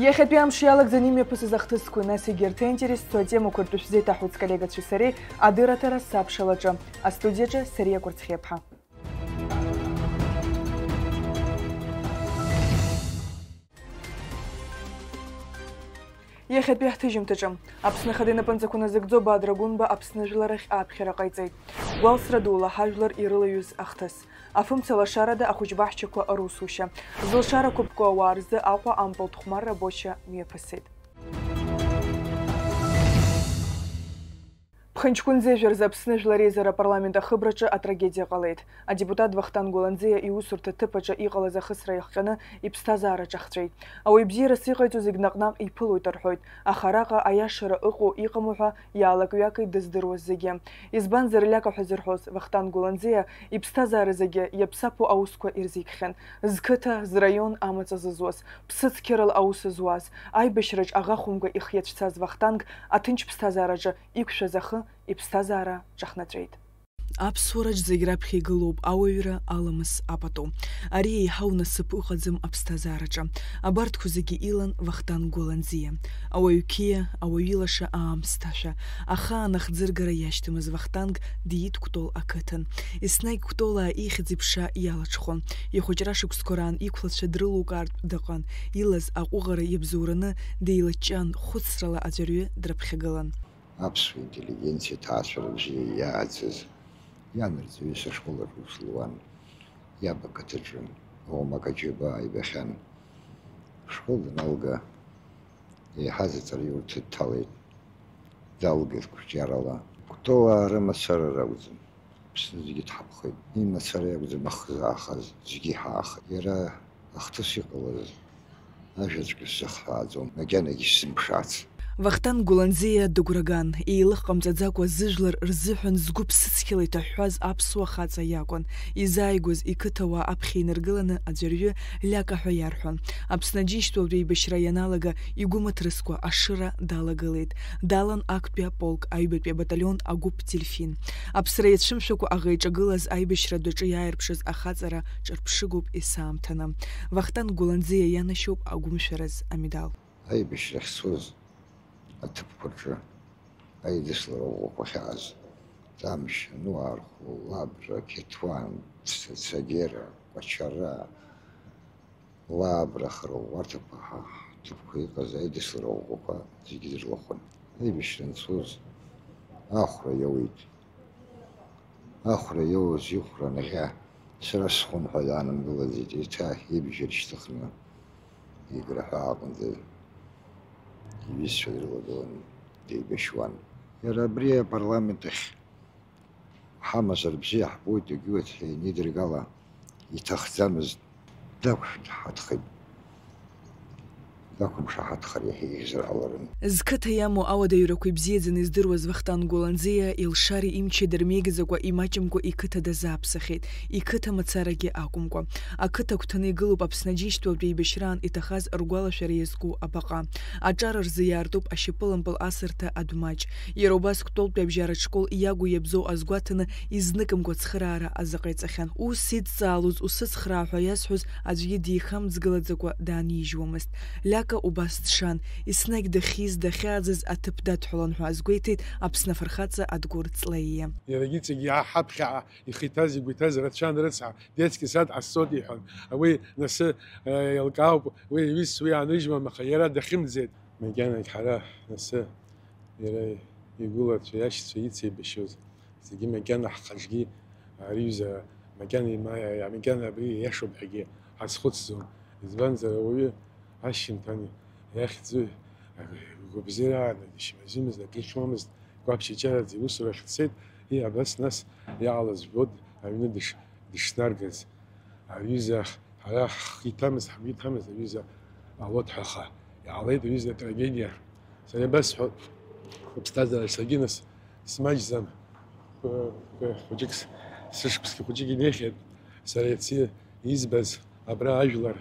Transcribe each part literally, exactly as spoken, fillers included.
Иахьатәи амш иалагӡаны имҩаԥысыз ахҭысқәеи, нас егьырҭ аинтересцәоу атемақәа ртәы шәзеиҭаҳәоит сколлегацәеи сареи адырраҭара сабшалаҿы. Астудиаҿы Сариа Кәарцхиаԥҳа. Иахьатәи ҳҭыжьымҭаҿы Аԥсны Ахада инапынҵақәа назыгӡо Бадра Гәынба Аԥсны жәларахь ааԥхьара ҟаиҵеит. Гәалсра дула ҳажәлар ирылаҩыз ахҭыс. Афымца лашарада ахәыҷбаҳчақәа русушьа. Зылшара қәыԥку ауаа рзы Аҟәа ампылтә хәмарра боча мҩаԥысит. Ԥхынҷкәын зежәа рзы Аԥсны Жәлар Реизара апарламент ахыбраҿы атрагедиа ҟалеит. Адепутат Вахтанг Гәаланӡиа иусурҭа ҭыԥ аҿы иҟалаз ахысра иахҟьаны иԥсҭазаара ҿахҵәеит. Ауаҩ бзиарас иҟаиҵо зегь наҟ-наҟ иԥылоит рҳәоит, аха араҟа аиашара ыҟоу-иҟаму ҳәа иаалак-ҩакит дыздыруаз зегьы. Избанзар, Лиака ҳәа зырҳәоз Вахтанг Гәаланӡиа иԥсҭазаара зегьы иаԥсаԥу аусқәа ирзикхьан. Зқыҭа, зраион амаҵ азызуаз, ԥсыцқьарала аус зуаз, аибашьраҿ аӷа хәымга ихы иацәцаз Вахтанг аҭынч ԥсҭазаараҿы иқәшәаз ахы иԥсҭазаара ҿахнаҵәеит. Аԥсуараҿ зегь раԥхьа игылоуп ауаҩра, аламыс, апату. Ари еиҳау насыԥ ыҟаӡам аԥсҭазаараҿы. Абарҭқәа зегьы илан Вахтанг Гәаланӡиа. Ауаҩ қьиа, ауаҩы илаша аамсҭашәа, ахаан ахӡыргара иашьҭамыз Вахтанг диит Кәтол ақыҭан. Еснагь Кәтолаа ихьӡ-иԥша иалаҽхәон. Ихәыҷра шықәсқәа раан иқәлацәа дрылукаартә дыҟан. Илаз аҟәыӷара иабзоураны деилаччан, хәыцрала аӡәырҩы дрыԥхьагылан. Аԥсуа интеллигенциа аҭаацәара бзиа иааӡаз, иан рҵаҩыс ашкол аҿы аус луан, иаб ақыҭаҿы, оумак аџьабаа ибахьан. Ашкол даналга, еиҳаз аҵараиурҭа дҭалеит, далгеит қәҿиарала. Кәтолаа рымацара ракәӡам. Аԥсны зегьы дҳаԥхеит. Имацара иакәӡам ахы заахаз, зегьы иҳаахеит. Иара ахҭыс иҟалаз ажәаҵәҟьа сзыхҳәааӡом, макьанагьы исзымԥшаац. Вахтанг Гәаланӡиа дыгәраган, еилых ҟамҵаӡакәа зыжәлар рзыҳәан згәы ԥсыцқьала иҭаҳәҳәаз аԥсуа хаҵа иакәын. Изааигәаз иқыҭауаа аԥхьа инаргыланы аӡәырҩы Лиака ҳәа иарҳәон. Аԥсны Аџьынџьтәылатә еибашьра ианалага, игәы мыҭрыскәа ашыра далагылеит. Далан актәи аполк, аҩбатәи абаталион агәыԥ Дельфин. Аԥсра иацәымшәакәа аӷа иҿагылаз аибашьра адәаҿы иааирԥшыз ахаҵара ҿырԥшыгоуп есаамҭаны. Вахтанг Гәаланӡиа ианашьоуп агәымшәараз амедал. Аибашьрахь сцоз аҭыԥқәа рҿы аидыслара ӷәӷәақәа ахьааз, Ҭамшь, Ануархәы, Лабра, Қьеҭуан, Ц-, Цагера, Кәачара, Лабра, Хыроу, арҭ ақәа ҳа-, ҳҭыԥқәа иҟаз аидыслара ӷәӷәақәа зегьы дырлахәын. Аибашьра анцоз ахәра иауеит. Ахәра иоуз ихәра анахьа сара схәын ҳәа даанымгылаӡеит, еиҭа ибжьы рышьҭыхны Игра ҳәа аҟынӡа иҩызцәа дрылагылан деибашьуан. Иара абри апарламент ахь ҳамазар бзиа ҳбоит, егьиуеит ҳәа ианидыргала, иҭахӡамызт, дақәшаҳаҭхеит. Дақәымшаҳаҭхар иаҳа еиӷьзар ҟаларын. Зқыҭа иамоу ауадаҩрақәа ибзиаӡаны издыруаз Вахтанг Гәаланӡиа илшари имчи дырмеигӡакәа, имаҷымкәа иқыҭа дазааԥсахеит, иқыҭа мацарагьы акәымкәа. Ақыҭа агәҭаны игылоуп Аԥсны Аџьынџьтәылатә еибашьраан иҭахаз ргәалашәара иазку абаҟа. Аҿар рзы иаартуп ашьапылампыл асырҭа адәмаҷ. Иара убас Кәтолтәи абжьаратә школ иагу иабзоу азгәаҭаны изныкымкәа ацхыраара азыҟаиҵахьан. Ус идҵаалоз, усыцхраа ҳәа иазҳәоз аӡәгьы дихамҵгылаӡакәа даанижьуамызт. Лиака убас дшан, еснагь дахьиз, дахьааӡаз аҭыԥ дадҳәалон ҳәа азгәеиҭеит Аԥсны Афырхаҵа Адгәыр Ҵлаиа. Иаргьы иҵегь иаҳа ҳаԥхьаҟа ихы иҭаз, игәы иҭаз рацәан, рыцҳа, детский сад ҟасҵоит иҳәон. Уи насы, э, еилкаауп, уи иҩызцәа уи ааныжьуам, аха иара дахьымӡеит. Макьанагь ҳара насы иара игәылацәа, иашьцәа ицеибашьоз зегьы макьана ҳхаҿгьы, ари иҩыза макьана има-, макьана абри ииашоуп ҳәагьы ҳазхәыцӡом. Избанзар, ауаҩы ашьжьымҭан иахьӡу игәабзиара аанагьы шьмазимызт, акы ихьуамызт, гәаԥшьа-чараӡа иусурахь дцеит, и абас нас иҟалаз жәбоит, аҩны дыш-, дышнаргаз. Аҩыза ҳара ҳхы иҭамыз, ҳгәы иҭамыз аҩыза Алоҭ ҳәа аха иҟалеит аҩыза атрагедиа. Сара иабасҳәо, уԥсҭазаара саргьы нас смаҷӡам. Хәы-, хәы-, хәыҷык с-, сышықәсгьы хәыҷык инеихьеит. Сара иацы избаз абра ажәлар.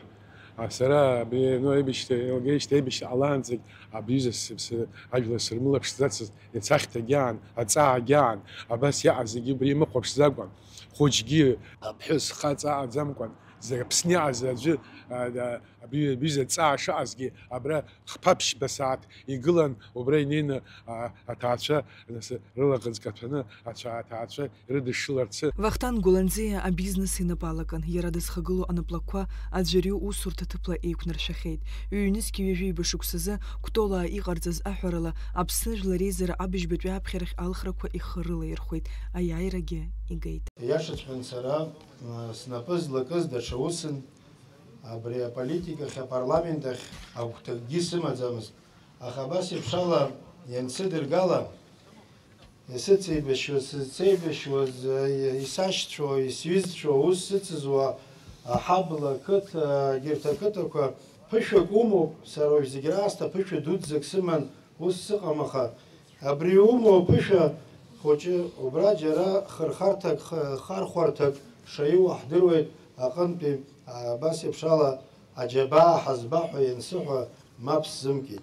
А, сара абри, ну, аибашьра, еилгеижьҭеи аибашьра ҟалаанӡагь абри аҩыза с-, с-, ажәлар сырмылаԥшӡацызт, иацы ахьҭагьы аан, аҵаагьы аан, абас иаҟаз зегьы убри имыхәаԥшӡакәан. Хәыҷгьы, аԥҳәыс, хаҵа аҟаӡамкәан, Аԥсны иааз аӡәы, а, да, абри, абри ҵаа шыҟазгьы, абра хԥа-ԥшьба сааҭ игылан, убра инеины, а, аҭаацәа, нас, рылаӷырӡ каҭәаны, ацәа-, аҭаацәа ирыдышшыларцы. Вахтанг Гәланӡиа абизнес инапы алакын, иара дызхагылоу анаплакқәа аӡәырҩы усурҭа ҭыԥла еиқәнаршәахьеит. Ҩнызқьи ҩажәи ҩба шықәсазы Кәтолаа иҟарҵаз аҳәарала, Аԥсны жәлар реизара абыжьбатәи аԥхьарахь алхрақәа ихы рылаирхәеит, аиааирагьы игеит. Иашаҵәҟьан сара, м, снапы злакыз даҽа усын, абри аполитикахь, апарламент ахь агәҭакгьы сымаӡамызт. Аха абас еиԥш ала иансыдыргала, исыцеибашьуаз, сызцеибашьуаз, исашьцәоу, исҩызцәоу, аус сыцызуа, аҳабла, ақыҭа, егьырҭ ақыҭақәа, ԥышәак умоуп, сара уажә зегь раасҭа ԥышәа дуӡӡак сыман, ус сыҟам, аха абри умоу аԥышәа хәыҷы, убра џьара хырхарҭак, х-, хархәарҭак шаиуа ҳдыруеит аҟынтәи, абас еиԥш ала аџьабаа ҳазба ҳәа иансыҳәа, мап сзымкит.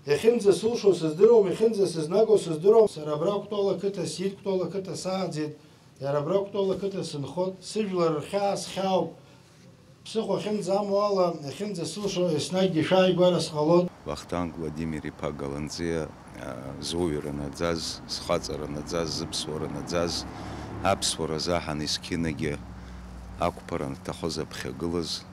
Иахьынӡасылшо сыздыруам, иахьынӡасызнаго сыздыруам. Сара абра Кәтол ақыҭа, сиит, Кәтол ақыҭа сааӡеит, иара абра Кәтол ақыҭа сынхот, сыжәлар рхьаа схьаауп. Ԥсыхәа ахьынӡамоу ала, иахьынӡасылшо, еснагьгьы шәааигәара сҟалот. Вахтанг Владимир-иԥа Галанӡиа, а, зуҩра наӡаз, зхаҵара наӡаз, зыԥсуара наӡаз, аԥсуара заҳан есқьынагьы ақәԥара анҭахоз аԥхьагылаз,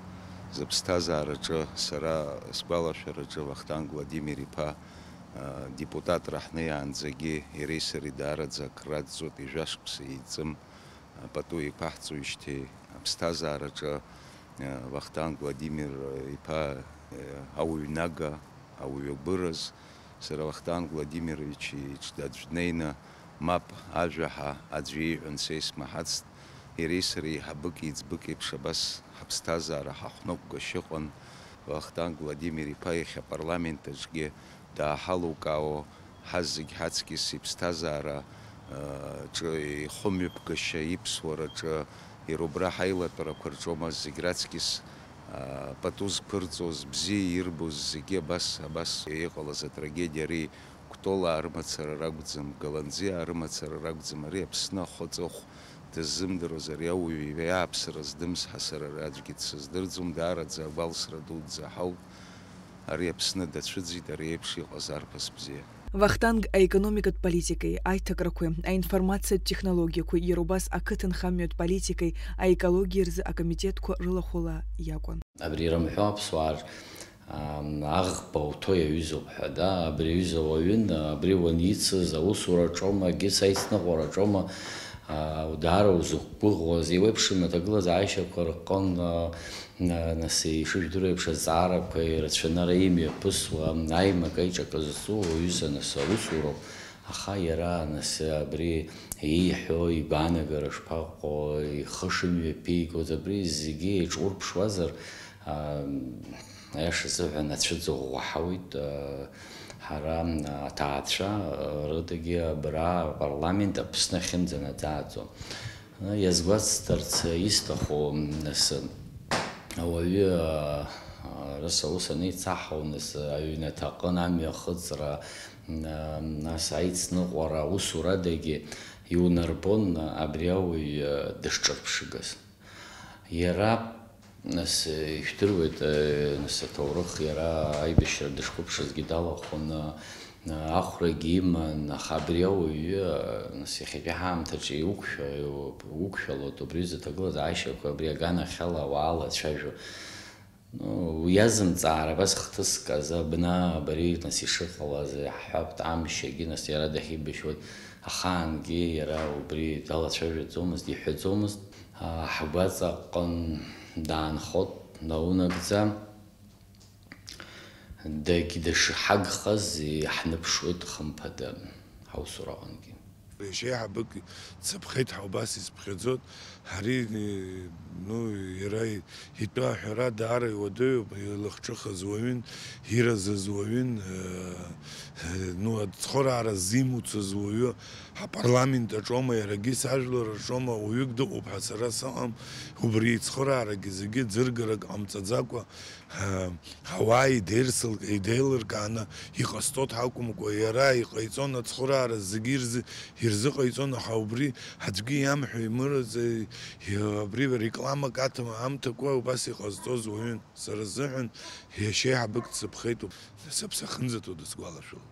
зыԥсҭазаараҿы, сара сгәалашәараҿы, Вахтанг Владимир-иԥа, а, депутатра ҳнеиаанӡагьы иареи сареи даараӡа акраҵҵәоит, ҩажәа шықәса еиҵым, а, пату еиқәаҳҵоижьҭеи аԥсҭазаараҿы, а, Вахтанг Владимир, а, иԥа, а, ауаҩнага, ауаҩы агәыраз, сара Вахтанг Владимирович иҿ-, аӡә днеины, мап, ажәа ҳа, аӡә ииҳәон, са исмаҳацт, иареи сареи еиҳабык еиҵбык еиԥш абас ҳаԥсҭазаара ҳахәнықәгашьа ыҟан. Вахтанг Владимир-иԥа иахьа апарламент аҿгьы дааҳалукаауа, ҳазегь ҳаҵкьыс иԥсҭазаара, ы, ҿы ихымҩаԥгашьа, иԥсуараҿы, иара убра ҳаилатәарақәа рҿоума зегь раҵкьыс, ы, пату зԥырҵоз, бзиа ирбоз зегьы абас, абас иҟалаз атрагедиа ари Кәтолаа рымацара ракәӡам, Галанӡиаа рымацара ракәӡам, ари Аԥсны ахаҵыхә дыззымдыруаз, ари ауаҩы иааԥсара здымз ҳа сара аӡәгьы дсыздырӡом, даараӡа агәалсра дуӡӡа ҳауп. Ари Аԥсны дацәыӡит, ари еиԥш иҟаз арԥыс бзиа. Вахтанг аекономикатә политикеи, аиҭакрақәеи, аинформациатә технологиақәеи, иара убас ақыҭанхамҩатә политикеи аекологиеи рзы акомитетқәа рылахәыла иакәын. Абри ирымҳәо аԥсуаа р-, ам, аӷба уҭо иаҩызоуп ҳәа, да, абри аҩыза уаҩын, абри уаницыз, аусураҿоума, егьыс аицныҟәараҿоума, а, даара узықәгәыӷуаз, еиуеиԥшым аҭагылазаашьақәа рҟын, а, на-, нас, ишыжәдыруа еиԥш, азҵаарақәа ирацәаны ара имҩаԥысуа, аимак аиҿакы зҵу уаҩыза, нас, аусуроуп. Аха иара, нас, абри ииҳәо игәаанагара шԥаҟоу, ихы шымҩаԥигоз, абри зегьы еиҿурԥшуазар, аа, аиаша азыҳәан ацәыӡ ӷәӷәа ҳауит, аа, ҳара, аа, аҭаацәа, аа, рыдагьы абра апарламент Аԥсны ахьынӡанаӡааӡо. Иазгәасҭарц исҭаху, нас, ауаҩы, аа, рысаус анеицаҳау, нас, аҩнаҭаҟын амҩахыҵра, нас аицныҟәара аусурадагьы иунарбон абри ауаҩ дышҿырԥшыгаз. Иара, нас, ижәдыруеит, нас, аҭоурых, иара аибашьра дышқәыԥшызгьы далахәын, ахәрагьы иман, аха абри ауаҩы, нас, иахьатәи ҳаамҭаҿы иуқәшәа-, иуқәшәалоит убри аҩыза аҭагылазаашьақәа, абри аганахьала ауаа лацәажәо. Ну, уи азымҵаара абас хҭыск азы абна абари, нас, ишыҟалаз иаҳҳәап, амшьагьы, нас, иара дахьибашьуеит, ахаангьы иара убри далацәажәаӡомызт, иҳәаӡомызт. А, ҳгәаҵаҟын даанхот, наунагӡа, дагь-, дышҳагхаз иаҳныԥшуеит, хымԥада, ҳаусураҟынгьы. Иашьа еиҳабык дсыԥхеит ҳәа убас исыԥхьаӡоит. Ари, ну, иара итәы аҳәара даара иуадаҩуп, илахҿыхыз уаҩын, иразыз уаҩын, э, э, ну, ацхыраара зимуцыз уаҩы, Ҳапарламент аҿоума, иарагьы сажәлар рҿоума, уаҩык дыҟоуп ҳәа сара сыҟам, убри ицхыраарагьы зегьы ӡыргарак ҟамҵаӡакәа, ҳа-, ҳауаа идеирсыл-, идеилыркааны иҟасҵо дҳакәымкәа, иара иҟаиҵон ацхыраара зегьы ирзы-, ирзыҟаиҵон, аха убри аӡәгьы иамҳәо имыраӡа, и-, абри рекламак аҭама аамҭақәа убас иҟазҵоз уаҩын. Сара сзыҳәан иашьеиҳабык дсыԥхеитоуп, сыԥсы ахьынӡаҭоу дысгәалашәоит.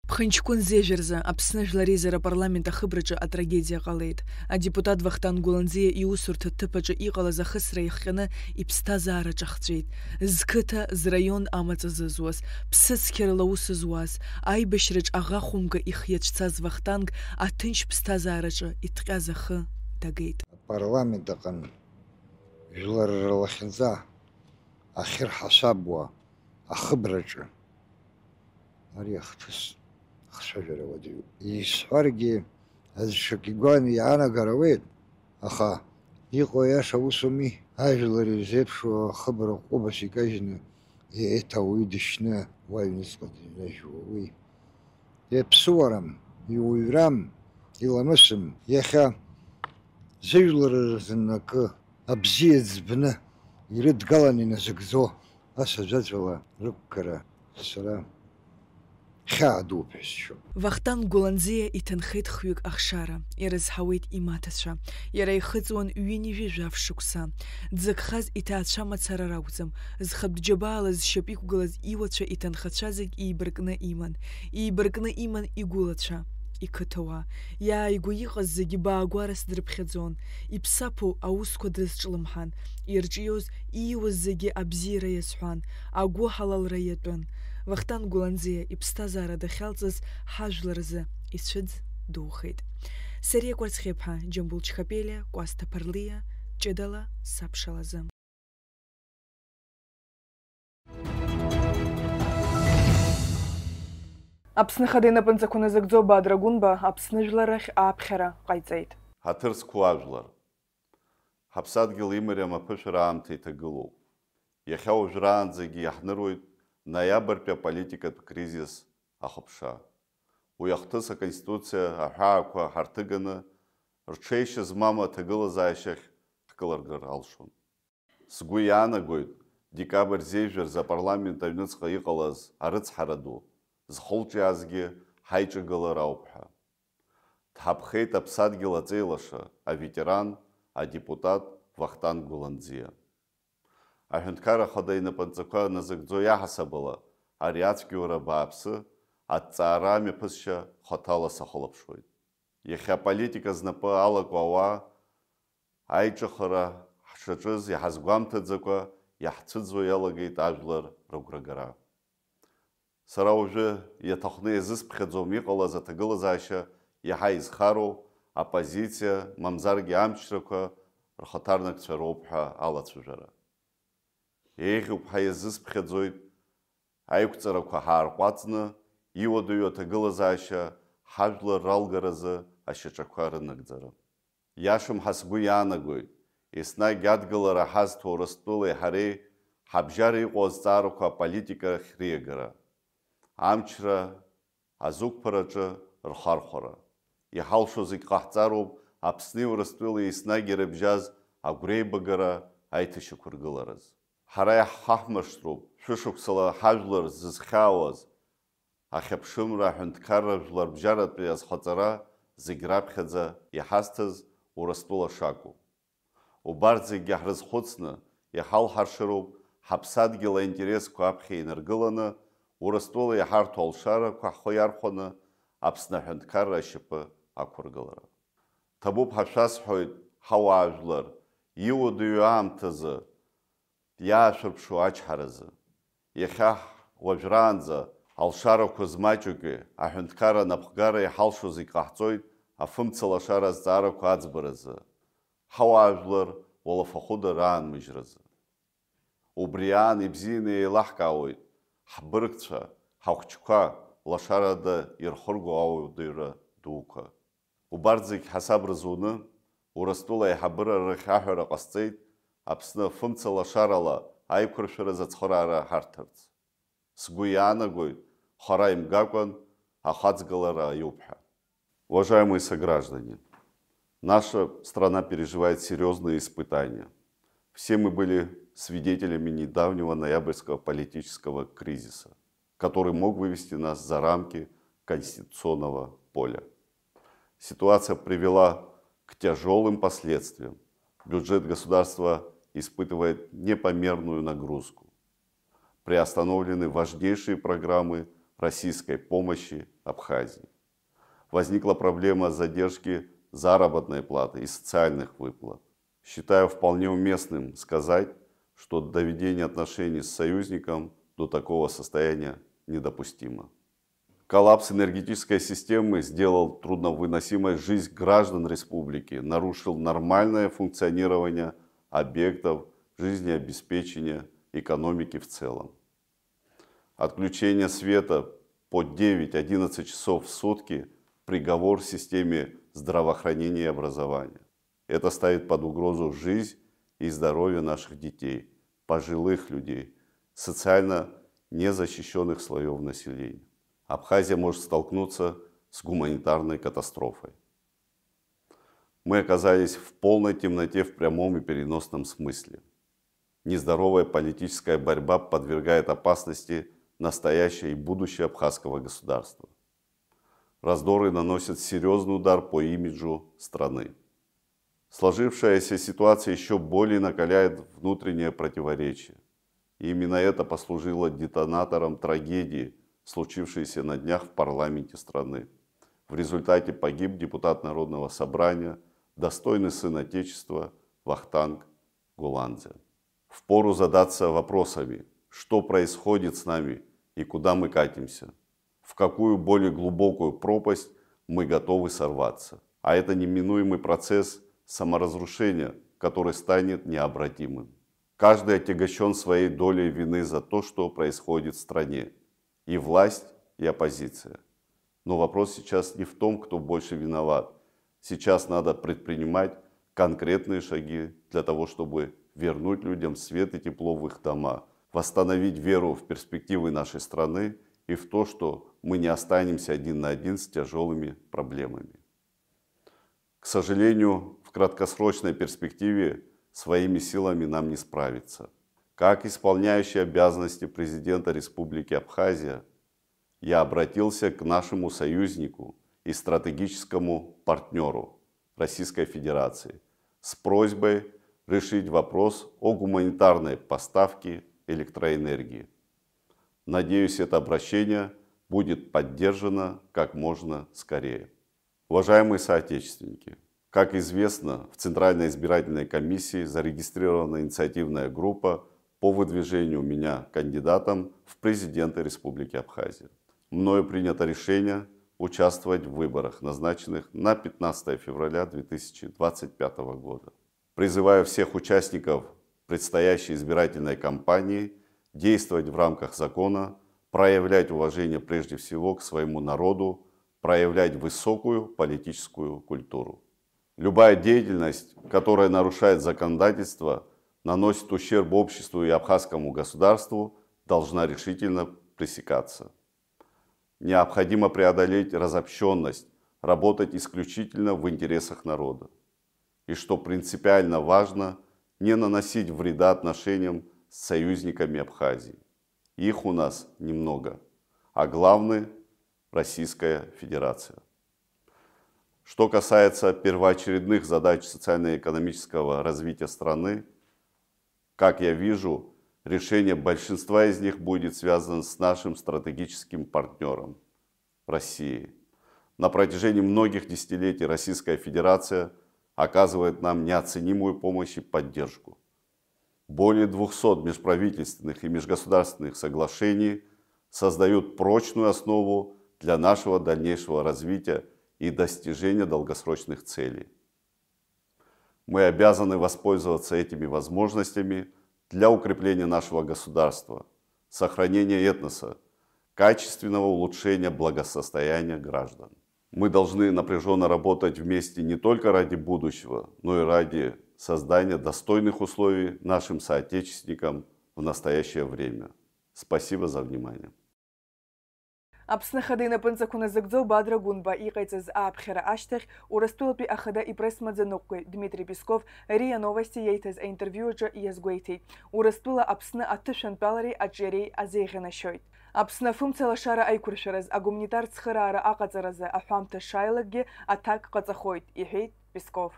Ԥхынҷкәын зежәа рзы Аԥсны Жәлар Реизара апарламент ахыбраҿы атрагедиа ҟалеит. Адепутат Вахтанг Гәланӡиа иусурҭа ҭыԥ аҿы иҟалаз ахысра иахҟьаны иԥсҭазаара ҿахҵәеит. Зқыҭа, зраион амаҵ азызуаз, ԥсыцқьарала аус зуаз, аибашьраҿ аӷа хәымга ихиацәцаз Вахтанг аҭынч ԥсҭазаараҿы иҭҟьаз ахы дагеит. Апарламент аҟны жәлар рлахьынҵа ахьырҳасабуа ахыбраҿы ари ахҭыс ахцәажәара уадаҩуп. Исҳәаргьы, аӡә ҽак игәы иаанагар ауеит, аха иҟоу аиаша усуми, ажәлар ирзеиԥшу ахыбра ҟәыбас икажьны еиҭа ауаҩы дышьны уа аҩныҵҟа дыҩнажәуа уи. Иаԥсыуарам, иуаҩрам, иламысым, иахьа зыжәлар рзы акы абзиа ӡбны ирыдгалан иназыгӡо асаӡаӡәала рықәгара сара хьаа дууп ҳәа сшьоуп. Вахтанг Гәланӡиа иҭынхеит хҩык ахшара, ирызҳауеит имаҭацәа. Иара ихыҵуан ҩынҩажәи жәаф шықәса. Дзыгхаз иҭаацәа мацара ракәӡам, зхатә џьабаала зшьап иқәгылаз иуацәа иҭынхацәа зегь еибаркны иман. Еибаркны иман игәылацәа, иқыҭауаа. Иааигәа иҟаз зегьы баагәарас дрыԥхьаӡон. Иԥсаԥу аусқәа дрызҿлымҳан. Ирҿиоз, ииуаз зегьы абзиара иазҳәан, агәыҳалалра иатәын. Вахтанг Гәланӡиа иԥсҭазаара дахьалҵыз ҳажәлар рзы ицәыӡ духеит. Сариа Кәарцхьыԥҳа, Џьамбул Чхапелиа, Кәасҭа Ԥарлиа, ҷыдала сабшалазы. Аԥсны Ахада инапынҵақәа назыгӡо Бадра Гәынба Аԥсны жәлар рахь ааԥхьара ҟаиҵеит. Ҳаҭыр зқәу ажәлар. Ҳаԥсадгьыл имариам аԥышәара аамҭа иҭагылоуп. Иахьа уажәраанӡагьы иаҳныруеит ноиабртәи аполитикатә кризис ахыԥша. Уи ахҭыс Аконституциа аҳәаақәа ҳарҭыганы, рҽеишьа змам аҭагылазаашьахь ҳкылыргар алшон. Сгәы иаанагоит, декабрь зежәа рзы апарламент аҩныҵҟа иҟалаз арыцҳара ду зхылҿиаазгьы ҳаиҿагылар ауп ҳәа. Дҳаԥхеит аԥсадгьыл аҵеилаша, аветеран, адепутат Вахтанг Гәланӡиа. Аҳәынҭқарра Ахада инапынҵақәа назыгӡо иаҳасабала, ари ацәгьоура бааԥсы, аҭҵаара амҩаԥысшьа хаҭала сахылаԥшуеит. Иахьа аполитика знапы алаку ауаа аиҿыхара ҳшаҿыз иҳазгәамҭаӡакәа иаҳцәыӡуа иалагеит ажәлар рыгәрагара. Сара уажәы иаҭахны иазысԥхьаӡом иҟалаз аҭагылазаашьа иаҳа изхароу, аппозициа, мамзаргьы амчрақәа рхаҭарнакцәа роуп ҳәа алацәажәара. Еиӷьуп ҳәа иазысԥхьаӡоит аиқәҵарақәа ҳаарҟәаҵны, иуадаҩу аҭагылазаашьа ҳажәлар ралгаразы ашьаҿақәа рынагӡара. Иашам ҳәа сгәы иаанагоит, еснагь адгылара ҳазҭо Урыстәылеи ҳареи ҳабжьара иҟоу азҵаарақәа аполитикахь риагара, амчра, азықәԥараҿы рхархәара. Иҳалшо зегь ҟаҳҵароуп Аԥсни Урыстәылеи еснагь ирыбжьаз агәреибагара аиҭашьақәыргылараз. Ҳара иаҳхаҳмыршҭроуп шәышықәсала ҳажәлар зызхьаауаз, ахьыԥшымра, аҳәынҭқарра, жәларбжьаратәи азхаҵара зегь раԥхьаӡа иҳазҭаз Урыстәыла шакәу. Убарҭ зегьы ҳрызхәыцны, иҳалҳаршароуп ҳаԥсадгьыл аинтересқәа аԥхьа инаргыланы, Урыстәыла иҳарҭо алшарақәа ҳхы иархәаны Аԥсны аҳәынҭқарра ашьапы ақәыргылара. Ҭабуп ҳәа шәасҳәоит, ҳауаажәлар, иуадаҩу аамҭазы, иаашәырԥшуа ачҳаразы. Иахьа уажәраанӡа алшарақәа змаҷугьы, аҳәынҭқарра анапхгара иҳалшо зегь ҟаҳҵоит афымца лашара азҵаарақәа аӡбаразы, ҳауаажәлар уалафахәыда раанмыжьразы. Убри аан ибзианы еилаҳкаауеит ҳбыргцәа, ҳахәҷқәа лашарада ирхырго ауадаҩра дуқәа. Убарҭ зегь ҳасаб рзуны, Урыстәыла аиҳабыра рахь аҳәара ҟасҵеит Аԥсны афымца лашарала аиқәыршәараз ацхыраара ҳарҭарц. Сгәы иаанагоит, хара имгакәан ахаҵгылара аиуп ҳәа. Уважаемые сограждане, наша страна переживает серьёзные испытания. Все мы были свидетелями недавнего ноябрьского политического кризиса, который мог вывести нас за рамки конституционного поля. Ситуация привела к тяжёлым последствиям. Бюджет государства испытывает непомерную нагрузку. Приостановлены важнейшие программы российской помощи Абхазии. Возникла проблема задержки заработной платы и социальных выплат. Считаю вполне уместным сказать, что доведение отношений с союзником до такого состояния недопустимо. Коллапс энергетической системы сделал трудновыносимой жизнь граждан республики, нарушил нормальное функционирование объектов жизнеобеспечения, экономики в целом. Отключение света по девять-одиннадцать часов в сутки — приговор системе здравоохранения и образования. Это ставит под угрозу жизнь и здоровье наших детей, пожилых людей, социально незащищённых слоёв населения. Абхазия может столкнуться с гуманитарной катастрофой. Мы оказались в полной темноте в прямом и переносном смысле. Нездоровая политическая борьба подвергает опасности настоящее и будущее абхазского государства. Раздоры наносят серьёзный удар по имиджу страны. Сложившаяся ситуация ещё более накаляет внутренние противоречия. И именно это послужило детонатором трагедии, случившейся на днях в парламенте страны. В результате погиб депутат Народного собрания, достойный сын Отечества Вахтанг Гуландзе. Впору задаться вопросами, что происходит с нами и куда мы катимся, в какую более глубокую пропасть мы готовы сорваться. А это неминуемый процесс саморазрушения, который станет необратимым. Каждый отягощён своей долей вины за то, что происходит в стране. И власть, и оппозиция. Но вопрос сейчас не в том, кто больше виноват. Сейчас надо предпринимать конкретные шаги для того, чтобы вернуть людям свет и тепло в их дома, восстановить веру в перспективы нашей страны и в то, что мы не останемся один на один с тяжёлыми проблемами. К сожалению, в краткосрочной перспективе своими силами нам не справиться. Как исполняющий обязанности президента Республики Абхазия, я обратился к нашему союзнику и стратегическому партнёру Российской Федерации с просьбой решить вопрос о гуманитарной поставке электроэнергии. Надеюсь, это обращение будет поддержано как можно скорее. Уважаемые соотечественники, как известно, в Центральной избирательной комиссии зарегистрирована инициативная группа по выдвижению меня кандидатом в президенты Республики Абхазия. Мною принято решение участвовать в выборах, назначенных на пятнадцатое февраля две тысячи двадцать пятого года. Призываю всех участников предстоящей избирательной кампании действовать в рамках закона, проявлять уважение прежде всего к своему народу, проявлять высокую политическую культуру. Любая деятельность, которая нарушает законодательство, наносит ущерб обществу и абхазскому государству, должна решительно пресекаться. Необходимо преодолеть разобщённость, работать исключительно в интересах народа. И, что принципиально важно, не наносить вреда отношениям с союзниками Абхазии. Их у нас немного, а главный — Российская Федерация. Что касается первоочередных задач социально-экономического развития страны, как я вижу, решение большинства из них будет связано с нашим стратегическим партнёром — Россией. На протяжении многих десятилетий Российская Федерация оказывает нам неоценимую помощь и поддержку. Более двухсот межправительственных и межгосударственных соглашений создают прочную основу для нашего дальнейшего развития и достижения долгосрочных целей. Мы обязаны воспользоваться этими возможностями для укрепления нашего государства, сохранения этноса, качественного улучшения благосостояния граждан. Мы должны напряжённо работать вместе не только ради будущего, но и ради создания достойных условий нашим соотечественникам в настоящее время. Спасибо за внимание. Аԥсны Ахада инапынҵақәа назыгӡо Бадра Гәынба иҟаиҵаз ааԥхьара ашьҭахь, Урыстәылатәи Ахада ипресс-маӡаныҟәгаҩ Дмитри Песков РИА Новости иаиҭаз аинтервиу аҿы иазгәеиҭеит, Урыстәыла Аԥсны аҭышәантәалареи аҿиареи азеиӷьанашьоит. Аԥсны афымца лашара аиқәыршәараз, агуманитар цхыраара аҟаҵаразы аҳәамҭа шааилакгьы аҭак ҟаҵахоит, иҳәеит Песков.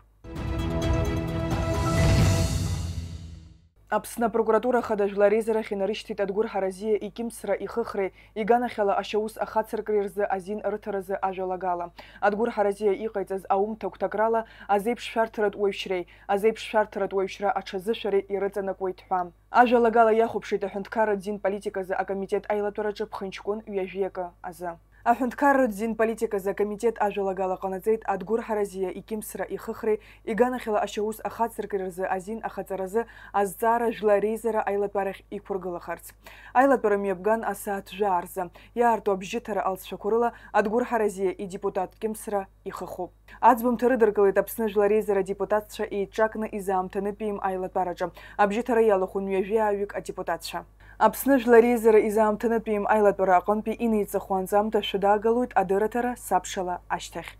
Аԥсны апрокуратура Ахада Жәлар реизарахь инарышьҭит Адгәыр Ҳаразиа икьымсра, ихыхреи, иганахьала ашьаус ахацыркреи рзы азин рыҭаразы ажәалагала. Адгәыр Ҳаразиа иҟаиҵаз аумҭа гәҭакрала азеиԥшшәарҭаратә уаҩшьреи, азеиԥшшәарҭаратә уаҩшьра аҽазышәареи ирыҵанакуеит ҳәа. Ажәалагала иахәаԥшит аҳәынҭқарратә зин политиказы акомитет аилатәараҿы ԥхынҷкәын ҩажәи акы азы. Аҳәынҭқарратә зин политиказы акомитет ажәалагала ҟанаҵеит Адгәыр Ҳаразиа икьымсра, ихыхреи, иганахьала ашьаус ахацыркреи рзы азин ахаҵаразы азҵаара Жәлар реизара аилатәарахь иқәыргылахарц. Аилатәара мҩаԥган асааҭ жәаа рзы. Иаарту абжьыҭара алҵшәақәа рыла Адгәыр Ҳаразиа идепутат кьымсра ихыхуп. Аӡбамҭа рыдыркылеит Аԥсны Жәлар реизара адепутатцәа еиҿакны изаамҭанытәиим аилатәараҿы. Абжьыҭара иалахәын ҩажәи ааҩык адепутатцәа. Аԥсны Жәлар реизара изаамҭанытәиим аилатәара аҟынтәи инеиҵыху анҵамҭа шәыдаагалоит адырраҭара сабшала ашьҭахь.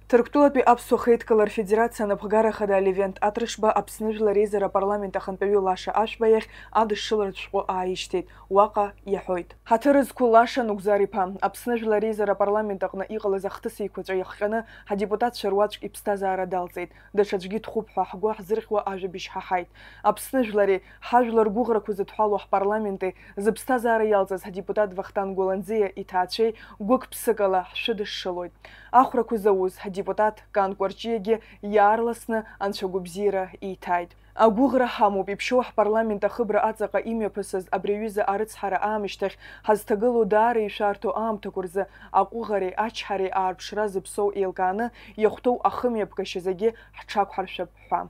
Ҭырқәтәылатәи аԥсуа хеидкыла рфедерациа анапхгара хада Левент Атрышба Аԥсны Жәлар реизара апарламент ахантәаҩы Лаша Ашәба иахь адышшыларатә шәҟәы ааишьҭит. Уаҟа иаҳәоит. Ҳаҭыр зқәу Лаша Нугзар-иԥа, Аԥсны Жәлар реизара апарламент аҟны иҟалаз ахҭыс еиқәаҵәа иахҟьаны ҳадепутатцәа руаӡәк иԥсҭазаара далҵит. Даҽаӡәгьы дхәуп ҳәа ҳгәы ҳзырхьуа ажәабжь ҳаҳаит. Аԥсны жәлари, ҳажәлар гәыӷрақәа зыдҳәалоу ҳпарламенти, зыԥсҭазаара иалҵыз ҳадепутат Вахтанг Гәаланӡиа иҭаацәеи гәык-ԥсыкала ҳшәыдышшылоит. Ахәрақәа зауз ҳадепутат Кан Кәарҷиагьы иаарласны анцәа гәабзиара ииҭааит. Агәыӷра ҳамоуп, иԥшьоу ҳпарламент ахыбра аҵаҟа имҩаԥысыз абри аҩыза арыцҳара аамышьҭахь ҳазҭагылоу даара ишәарҭоу аамҭақәа рзы аҟәыӷареи ачҳареи аарԥшра зыԥсоу еилкааны иахәҭоу ахымҩаԥгашьа зегьы ҳҽақәҳаршәап ҳәа.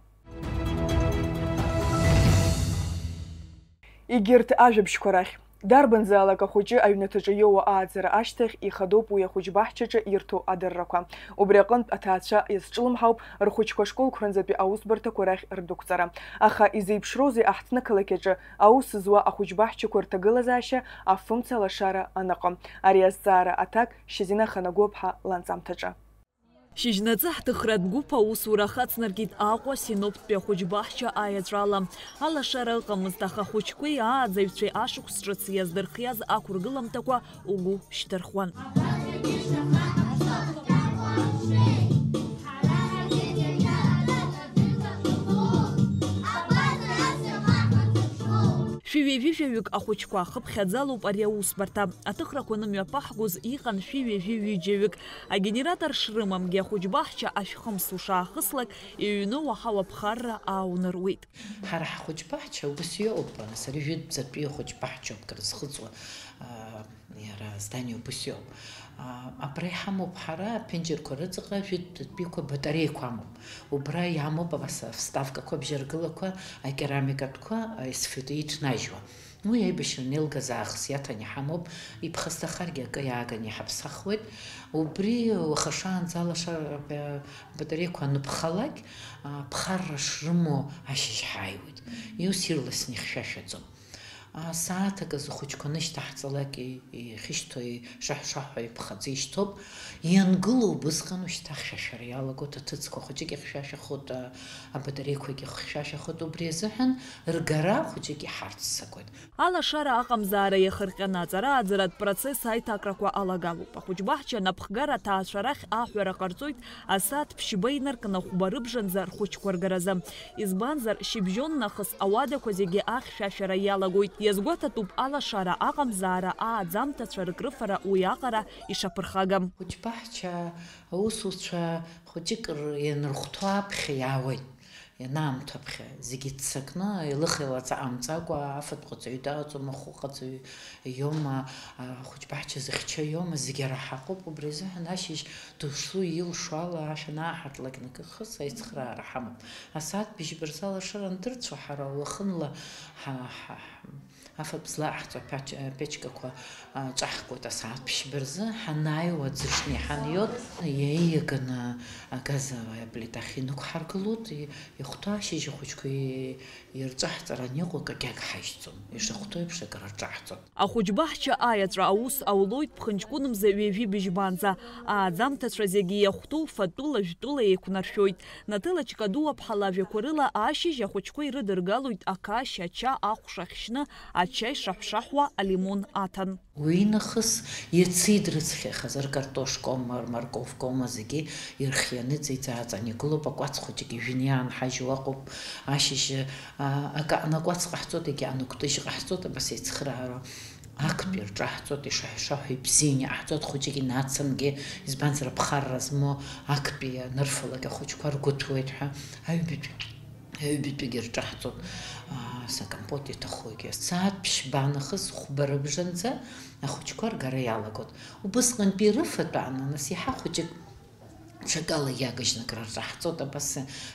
Егьырҭ ажәабжьқәа рахь. Дарбанзаалак ахәыҷы аҩнаҭаҿы иоуа ааӡара ашьҭахь ихадоуп уи ахәыҷбаҳчаҿы ирҭо адыррақәа. Убри аҟынтә аҭаацәа иазҿлымҳауп рхәыҷқәа ашколқәранӡатәи аусбарҭақәа рахь рдәықәҵара. Аха изеиԥшроузеи аҳҭны-қалақь аҿы аус зуа ахәыҷбаҳчақәа рҭагылазаашьа афымца лашара аныҟам? Ари азҵаара аҭак Шьазина Ханагәыԥҳа ланҵамҭаҿы. Шьыжьнаҵы ҳҭыхратә гәыԥ аусура ахацнаркит Аҟәа Синоптәи ахәыҷбаҳча аиаҵәала. Алашара ыҟамызт, аха ахәыҷқәеи ааӡаҩцәеи ашықәс ҿыц иаздырхиаз ақәыргыламҭақәа угәы шьҭырхуан. Шәи ҩажәи жәаҩык ахәыҷқәа хыԥхьаӡалоуп ари аусбарҭа. Аҭыхрақәа анымҩаԥаҳгоз иҟан шәи ҩажәи ҩыџьаҩык. Агенератор шрымамгьы, ахәыҷбаҳча ашәхымс ушаахыслак, иҩны уаҳауа ԥхарра ааунарҩуеит. Ҳара ҳхәыҷбаҳча убас иоуп, нас ари жәытәӡатәи ахәыҷбаҳчоуп, крызхыҵуа, аа, иара здание убас иоуп. Аа, абра иҳамоуп ҳара, аԥенџьырқәа рыҵаҟа жәытәтәиқәа батареиқәа амоуп. Убра иамоуп абас авставкақәа, абжьаргылақәа, акерамикатәқәа, есфеит иҭнажьуа. Уи аибашьра анеилгаз аахыс иаҭан иҳамоуп, иԥхасҭахаргьы акы иааганы иҳаԥсахуеит. Убри уаха шаанӡа алашара, а, батареиқәа аныԥхалак, а, ԥхарра шрымоу ашьыжь ҳааиуеит. Ус ирласны ихьшәашәаӡом. А, сааҭ акы зхәыҷқәа нышьҭаҳҵалак и-, ихьышьҭуа, ишаҳәшаҳәуа иԥхаӡа ишьҭоуп. Иангылоу убысҟан ушьҭа ахьшәашәара иалагоит, аҭыӡқәа хәыҷык ихьшәашәахоит, а, абатареиқәагьы хьшәашәахоит. Убри азыҳәан ргара хәыҷык иҳарццакуеит. Алашара аҟамзаара иахырҟьаны аҵара-ааӡаратә процесс аиҭакрақәа алагалоуп. Ахәыҷбаҳча анапхгара аҭаацәа рахь аҳәара ҟарҵоит асааҭ ԥшьба инаркны хәба рыбжанӡа рхәыҷқәа ргаразы. Избанзар, шьыбжьон нахыс ауадақәа зегьы ахьшәашәара иалагоит. Иазгәаҭатәуп алашара аҟамзаара ааӡамҭацәа рыкрыфара уи аҟара ишаԥырхагам. Хәыҷбаҳча аусуцәа хәыҷык р-, ианырхәҭоу аԥхьа иаауеит. Ианаамҭоу аԥхьа зегьы ццакны, илых-еилаҵа ҟамҵакәа, афатә ҟаҵаҩ даҟаҵома, ахәы ҟаҵаҩ иоума, ахәыҷбаҳча зыхьча иоума, зегьы ара ҳаҟоуп. Убри азыҳәан ашьыжь дышԥеилшо ала ашә анааҳартлак нахыс аицхыраара ҳамоуп. Асааҭ быжьба рзы алашара андырцәо ҳара уахынла ҳа-, ҳа-, ҳа-, Афатә злаҟаҳҵо аԥач-, аԥечкақәа, а, ҿаҳкуеит асааҭ ԥшьба рзы, ҳанааиуа аӡы шнеиҳаниот, иаиаганы агаз аплитахь инықәҳаргылоит, и-, ихәҭоу ашьыжь ахәыҷқәа и-, ирҿаҳҵаран иҟоу акагьы ҳашьҭӡом, ишахәҭоу еиԥш акрырҿаҳҵоит. Ахәыҷбаҳча аиаҵәа аус аулоит ԥхынҷкәынмза ҩажәи быжьбанӡа. Ааӡамҭацәа зегьы иахәҭоу фатәыла, жәтәыла еиқәнаршәоит. Наҭыла Чкадуаԥҳа лажәақәа рыла ашьыжь ахәыҷқәа ирыдыргалоит ақашь, ача, ахәша ахьшьны, ачаи шаҳәшаҳәуа алимон аҭан. Уи нахыс иацы идрыцхьахаз ркартошкоума, рморковкоума зегьы ирхианы иҵеиҵааҵан игылоуп, акәац хәыҷык ижәны иаанҳажьуа ыҟоуп, ашьыжь, а, акы аанакәац ҟаҳҵоит, егьи аанакәтыжь ҟаҳҵоит, абас еицхыраара. Актәи рҿаҳҵоит, ишаҳәшаҳәа ибзианы иҟаҳҵоит, хәыҷык инацамгьы, избанзар, аԥхарра змоу актәи анырфалак ахәыҷқәа ргәы ҭәуеит ҳәа, аҩбатәи, аҩбатәигьы рҿаҳҵоит, аа, са компот иҭахугьы. Сааҭ ԥшьба нахыс хәба рыбжанӡа ахәыҷқәа ргара иалагоит. Убысҟантәи рыфатә аан, нас иаҳа хәыҷык ҽакала иагыжьны акрырҿаҳҵоит, абас,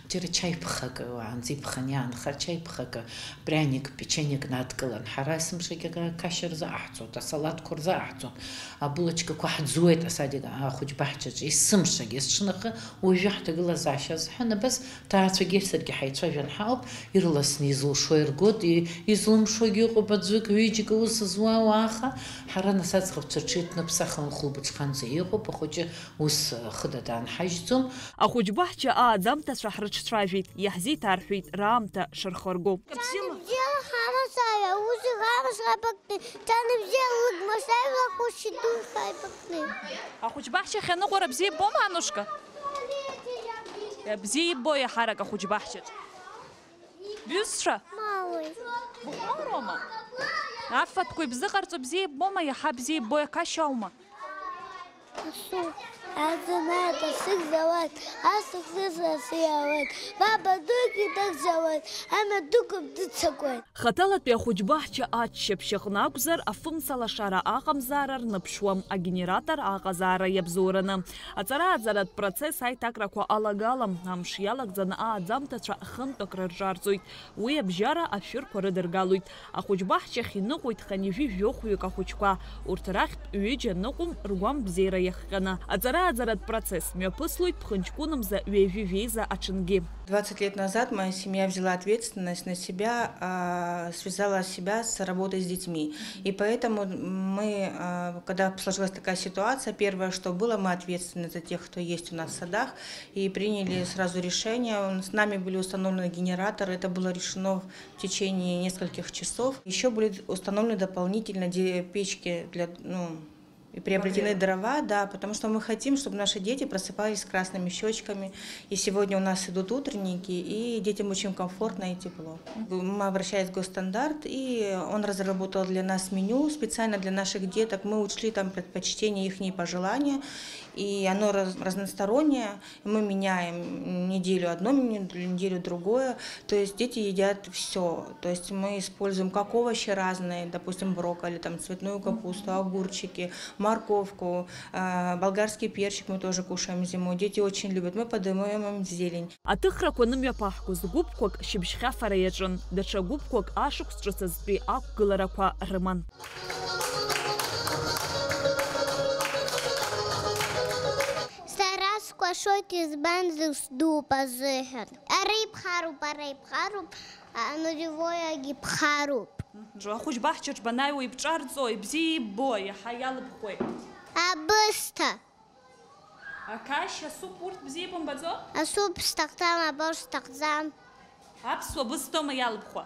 џьара чаи ԥхак, уаанӡа иԥханы иаанхар, чаи ԥхак, пряник, печеньек надкылан, ҳара есымшагьы акашьа рзаҟаҳҵоит, асалаҭқәа рзаҟаҳҵоит, абулочкақәа ҳӡуеит асадик, ахәыҷбаҳчаҿы, есымшагьы, есҽнахы уажәы ҳҭагылазаашьа азҳәан, абас ҭаацәагьы саргьы ҳаицәажәан ҳауп, ирласны изылшо иргоит, и-, излымшогьы ыҟоуп, аӡәык, ҩыџьак аус зуа уааха, ҳара нас аӡӷабцәа рҽеиҭныԥсахын хәылбыҽханӡа иҟоуп, ахәыҷы ус, хыда даанҳажьӡом. Ахәыҷбаҳча ааӡамҭацәа ҳрыҿцәажәеит, иаҳзеиҭарҳәеит раамҭа шырхырго. Ҭаныбзиала ҳамазааҩ аус иӷамыз ҳаибакны, ҭаныбзиала лыгмазааҩ лакәушьа ду ҳаибакны. Ахәыҷбаҳча ахьаныҟәара бзиа иббома, Анушка? Бзиа иббо иаҳарак ахәыҷбаҳчаҿ. Бҩызцәа? Малуеит. Быхәмаруама? Афатәқәа ибзыҟарҵо бзиа иббома, иаҳа бзиа иббо иакашьа аума? Асу, аӡынааит, асыгзауат, асыгзызра сиауеит, баба дугьы дыгзауеит, амҩа дуқәа дыццакуеит. Хаҭалатәи ахәыҷбаҳча аччаԥшь аҟны акәзар, афымца лашара аҟамзаара рныԥшуам, агенератор аҟазаара иабзоураны. Аҵара-ааӡаратә процесс аиҭакрақәа алагалам, амш иалагӡаны ааӡамҭацәа хынтә акрырҿарҵоит. Уи абжьара ашәырқәа рыдыргалоит. Ахәыҷбаҳчахь иныҟәоит хынҩажәи жәохәҩык ахәыҷқәа. Урҭ рахьтә ҩыџьа ныҟәон ргәамбзиара иахҟьаны. Аҵара-ааӡаратә процесс мҩаԥыслоит ԥхынҷкәынмза ҩажәи жәеиза аҽынгьы. Двадцать лет назад моя семья взяла ответственность на себя, а, связала себя с работой с детьми. И поэтому мы, а, когда сложилась такая ситуация, первое, что было, мы ответственны за тех, кто есть у нас в садах, и приняли сразу решение. С нами были установлены генераторы, это было решено в течение нескольких часов. Еще были установлены дополнительно де-, печки для, ну, и приобретены дрова, да, потому что мы хотим, чтобы наши дети просыпались с красными щечками. И сегодня у нас идут утренники, и детям очень комфортно и тепло. Мы обращались в госстандарт, и он разработал для нас меню специально для наших деток. Мы учли там предпочтения, ихние пожелания, и оно раз-, разностороннее. Мы меняем неделю одно меню, неделю другое. То есть дети едят всё. То есть мы используем как овощи разные, допустим, брокколи, там, цветную капусту, огурчики, морковку, э, болгарский перчик мы тоже кушаем зимой. Дети очень любят. Мы подаём им зелень. Аҭыхрақәа нымҩаԥаҳгоз гәыԥқәак шьыбжьхьафара иаҿын, даҽа гәыԥқәак ашықәс ҿыц азтәи ақәгыларақәа рыман. Сара скәашоит, избанзар, сдууп азыҳәан. Ара иԥхароуп, ара иԥхароуп, а, нулевоиагьы ԥхароуп. Мгм. Ахәыҷбаҳчаҿ банааиуа ибҿарҵо, ибзиа иббо, иаҳа иалыбхуеи? Абысҭа. Ақашь, асуп, урҭ бзиа ибымбаӡо? Асуп сҭахӡам, абор сҭахӡам. Аԥсуа бысҭома иалыбхуа?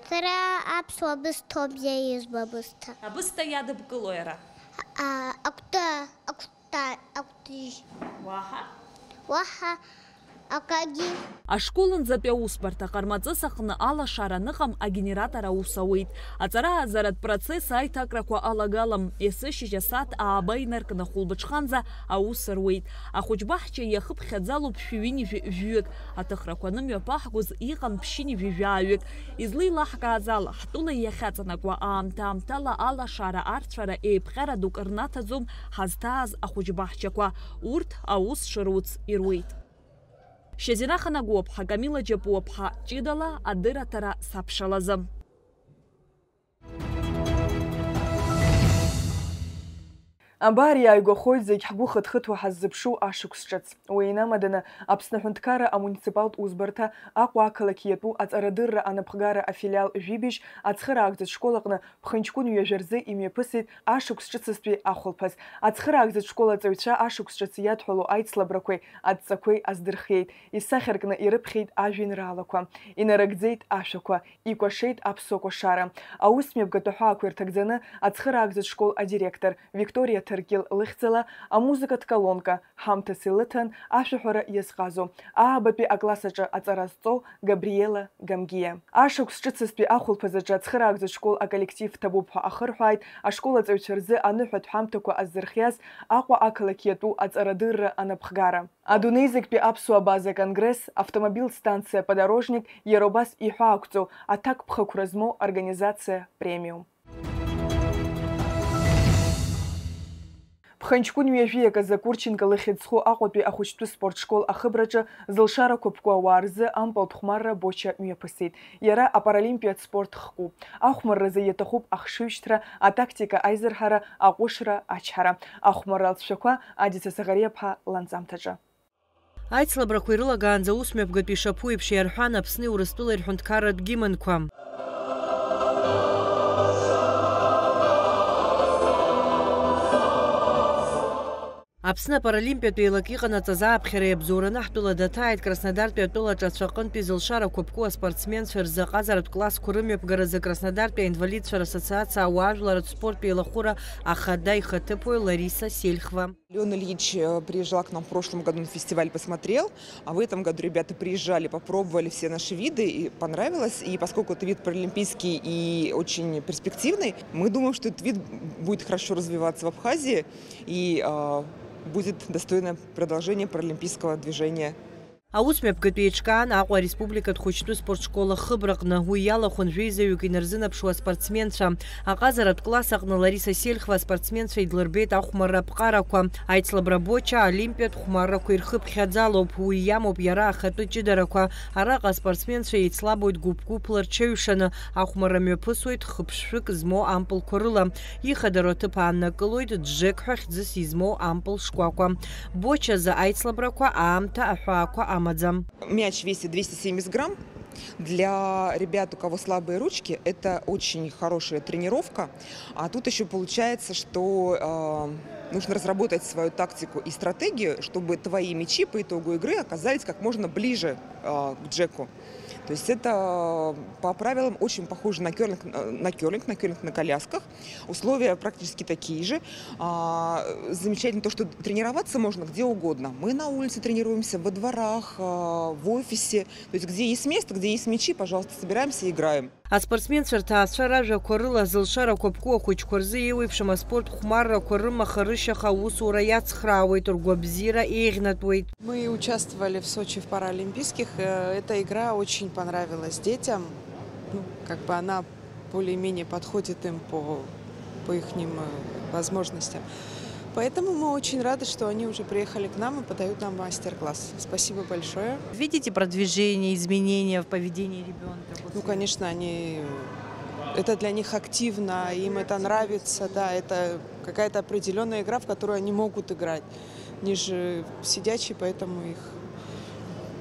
Сара аԥсуа бысҭоуп, бзиа избо абысҭа. Абысҭа иадыбкылои ара? А, акәты, акәты. Та-, акәтыжь. Уаҳа? Уаҳа акагьы. Ашколынӡатәи аусбарҭа Ҟармаҵыс аҟны алашара аныҟам, агенератор аус ауеит. Аҵара-ааӡаратә процесс аиҭакрақәа алагалам. Есышьыжь асааҭ ааба инаркны хәылбыҽханӡа аус руеит. Ахәыҷбаҳча иахыԥхьаӡалоуп шәи ҩынҩажәи жәаҩык. Аҭыхрақәа анымҩаԥаҳгоз иҟан ԥшьынҩажәи жәаҩык. Излеилаҳкааз ала, ҳтәыла иахьаҵанакуа аамҭа-аамҭала алашара арцәара еиԥҟьара дук рнаҭаӡом ҳазҭааз ахәыҷбаҳчақәа, урҭ аус шыруц ируеит. Шьазина Ханагәыуаԥҳа, Камила Џьапуаԥҳа, ҷыдала адырраҭара саԥшалазы. Абар иааигәахоит зегь ҳгәы хыҭхыҭуа ҳаззыԥшу ашықәс ҿыц. Уи инамаданы, Аԥсны аҳәынҭқарра амуниципалтә усбарҭа Аҟәа ақалақь иатәу аҵарадырра анапхгара афилиал Жәибжь ацхыраагӡатә школ аҟны ԥхынҷкәын ҩажәа рзы имҩаԥысит ашықәс ҿыцызтәи ахәылԥаз. Ацхыраагӡатә школ аҵаҩцәа ашықәс ҿыц иадҳәалоу аицлабрақәеи адҵақәеи аздырхиеит, исахьаркны ирыԥхьеит ажәеинраалақәа, инарыгӡеит ашәақәа, икәашеит аԥсуа кәашара. Аусмҩаԥгатә аҳәаақәа ирҭагӡаны ацхыраагӡатә школ адиректор Викториа Ҭаркьыл лыхьӡала амузыкатә колонка ҳамҭас илыҭан ашәаҳәара иазҟазо, аабатәи акласс аҿы аҵара зҵоу Габриела Гамгиа. Ашықәс ҿыцызтәи ахәылԥаз аҿы ацхыраагӡатә школ аколлектив ҭабуп ҳәа ахырҳәааит ашкол аҵаҩцәа рзы аныҳәатә ҳамҭақәа аззырхиаз Аҟәа ақалақь иатәу аҵарадырра анапхгара. Адунеи зегьтәи аԥсуа абаза конгресс, автомобилтә станциа Подорожник, иара убас иҳәаақәҵоу аҭакԥхықәра змоу организациа Премиум. Ԥхынҷкәын ҩажәиак азы Курченко лыхьӡ зху Аҟәатәи ахәыҷтәы спорт школ ахыбраҿы зылшарақәа ԥку ауаа рзы ампылтә хәмарра Боча мҩаԥысит. Иара апаралимпиатә спорт хкуп. Ахәмарразы иаҭахуп ахшыҩшьҭра, атактика аизырҳара, аҟәышра, ачҳара. Ахәмарра алҵшәақәа Адица Саӷариаԥҳа ланҵамҭаҿы. Аицлабрақәа ирылагаанӡа аусмҩаԥгатә ишаԥу еиԥш иарҳәан Аԥсни Урыстәылеи рҳәынҭқарратә гимнқәа. Аԥсны апаралимпиатә еилак иҟанаҵаз ааԥхьара иабзоураны ҳтәыла даҭааит Краснодартәи атәылаҿацә аҟынтәи зылшарақәа ԥку аспортсменцәа рзы аҟазаратә классқәа рымҩаԥгаразы Краснодартәи аинвалидцәа рассоциациа ауаажәларатә спорттә еилахәыра ахада ихаҭыԥуаҩ Лариса Сельхва. Леон Ильич, э, приезжал к нам в прошлом году на фестиваль, посмотрел, а в этом году ребята приезжали, попробовали все наши виды, и понравилось. И поскольку это вид паралимпийский и очень перспективный, мы думаем, что этот вид будет хорошо развиваться в Абхазии и, а, будет достойное продолжение паралимпийского движения. Аусмҩаԥгатә еиҿкаан Аҟәа ареспубликатә хәыҷтәы спортшкол ахыбраҟны. Уи иалахәын жәеизаҩык инарзынаԥшуа аспортсменцәа. Аҟазаратә класс аҟны Лариса Сельхва аспортсменцәа идлырбеит ахәмарра аԥҟарақәа. Аицлабра Боча олимпиатә хәмаррақәа ирхыԥхьаӡалоуп. Уи иамоуп иара ахатәы ҷыдарақәа. Араҟа аспортсменцәа еицлабуеит гәыԥ-гәыԥла рҽеиҩшаны. Ахәмарра мҩаԥысуеит хыԥшшәык змоу ампылқәа рыла. Ихадароу аҭыԥ ааннакылоит џжек ҳәа хьӡыс измоу ампыл шкәакәа. Боча азы аицлабрақәа аамҭа аҳәаақәа амаӡам. Мяч весит двести семьдесят грамм. Для ребят, у кого слабые ручки, это очень хорошая тренировка. А тут ещё получается, что, э, нужно разработать свою тактику и стратегию, чтобы твои мячи по итогу игры оказались как можно ближе, э, к джеку. То есть это, э, по правилам очень похоже на кёрлинг, э, на кёрлинг, на кёрлинг на колясках. Условия практически такие же. А, замечательно то, что тренироваться можно где угодно. Мы на улице тренируемся, во дворах, а, в офисе. То есть где есть место, где есть мячи, пожалуйста, собираемся и играем. Аспортсменцәа рҭаацәа ражәақәа рыла, зылшарақәа ԥку ахәыҷқәа рзы еиуеиԥшым аспорт хәмаррақәа рымаха-рышьаха аусура иацхраауеит, ргәабзиара еиӷьнатәуеит. Мы участвовали в Сочи в Паралимпийских. Э, эта игра очень понравилась детям. Ну, как бы она более-менее подходит им по, по ихним, э, возможностям. Поэтому мы очень рады, что они уже приехали к нам и подают нам мастер-класс. Спасибо большое. Видите продвижение, изменения в поведении ребёнка? Ну, конечно, они, это для них активно, им это нравится, да, это какая-то определённая игра, в которую они могут играть. Они же сидячие, поэтому их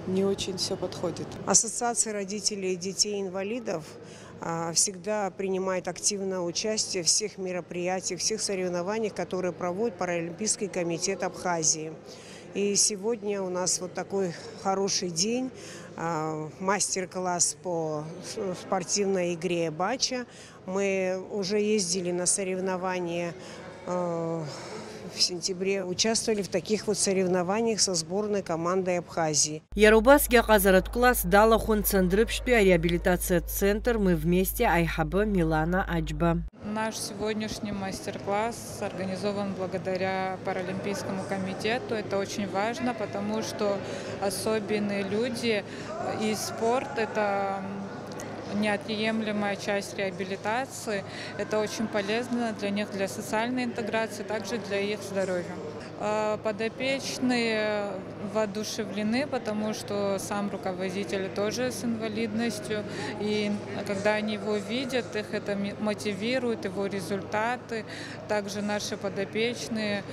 не очень всё подходит. Ассоциация родителей детей-инвалидов, а, всегда принимает активное участие в всех мероприятиях, всех соревнованиях, которые проводит Паралимпийский комитет Абхазии. И сегодня у нас вот такой хороший день, а, мастер-класс по с-, спортивной игре бача. Мы уже ездили на соревнования, э, в сентябре, участвовали в таких вот соревнованиях со сборной командой Абхазии. Иара убасгьы аҟазаратә класс далахәын Цандрыԥштәи ареабилитациатә центр «Мы вместе» аиҳабы Милана Аџьба. Наш сегодняшний мастер-класс организован благодаря Паралимпийскому комитету. Это очень важно, потому что особенные люди, э, и спорт — это, м, неотъемлемая часть реабилитации. Это очень полезно для них, для социальной интеграции, также для их здоровья. Подопечные воодушевлены, потому что сам руководитель тоже с инвалидностью, и когда они его видят, их это мотивирует, его результаты. Также наши подопечные,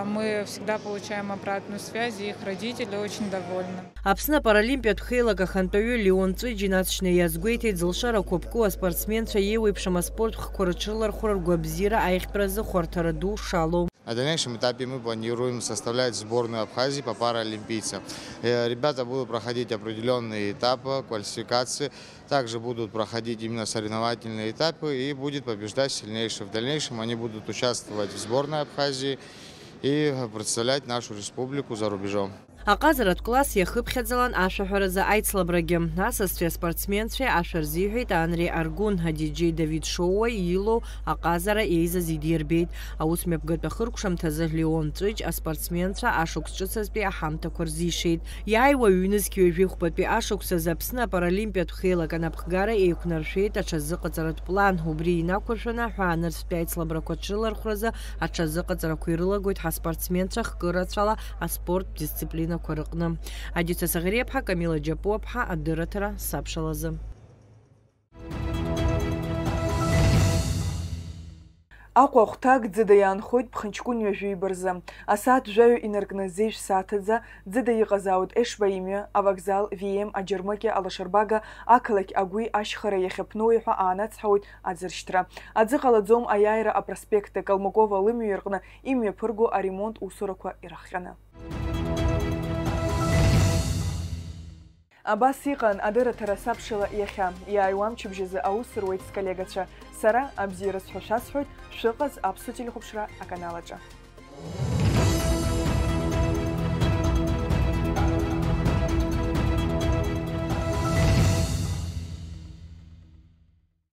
мы всегда получаем обратную связь, и их родители очень довольны. Аԥсны апаралимпиатә хеилак ахантәаҩы Леон Ҵәыџь инаҵшьны иазгәеиҭеит, зылшарақәа ԥку аспортсменцәа еиуеиԥшым аспорт хкқәа рыҽрылархәра ргәабзиара аихтәразы хәарҭарадуу шалоу. На дальнейшем этапе мы планируем составлять сборную Абхазии по паралимпийцам. Э, ребята будут проходить определённые этапы квалификации, также будут проходить именно соревновательные этапы и будет побеждать сильнейший. В дальнейшем они будут участвовать в сборной Абхазии и представлять нашу республику за рубежом. Аҟазаратә класс иахыԥхьаӡалан ашәаҳәаразы аицлабрагьы. Асасцәеи аспортсменцәеи ашәа рзиҳәеит Анри Аргәын, адиджеи Давид Шоуа илоу аҟазара еизаз идирбеит. Аус мҩаԥгатә ахыркәшамҭазы Леон Ҵәыџь аспортсменцәа ашықәс ҿыцазтәи аҳамҭақәа рзишеит. Иааиуа ҩнызқь ҩажәи хәбатәи ашықәсазы Аԥсны апаралимпиатә хеилак анапхгара еиқәнаршәеит аҽазыҟаҵаратә план. Убри инақәыршәаны аҳәаанырцәтәи аицлабрақәа аҽрылархәразы аҽазыҟаҵарақәа ирылагоит ҳаспортсменцәа хкы рацәала аспорттә дисциплинақәа рыҟны. Адица Саӷьариаԥҳа, Камила Џьапуаԥҳа, адырраҭара сабшалазы. Аҟәа ахәҭак ӡыда иаанхоит ԥхынҷкәын ҩажәи ибарзы. Асааҭ жәаҩа инаркны зежә сааҭаӡа ӡыда иҟазаауеит Ешба имҩа, авокзал, В М, аџьармыкьа, алашарбага, ақалақь агәи ашьхара иахьаԥноуи ҳәа аанацҳауеит аӡыршьҭра. Аӡы ҟалаӡом аиааира апроспект, Калмыкова лымҩа рҟны имҩаԥырго аремонт усурақәа ирыхҟьаны. Абас иҟан адырраҭара сабшала иахьа. Иааиуа амчыбжьазы аус руеит сколлегацәа. Сара абзиара сҳәо шәасҳәоит, шәыҟаз Аԥсуа телехәаԥшра аканал аҿы.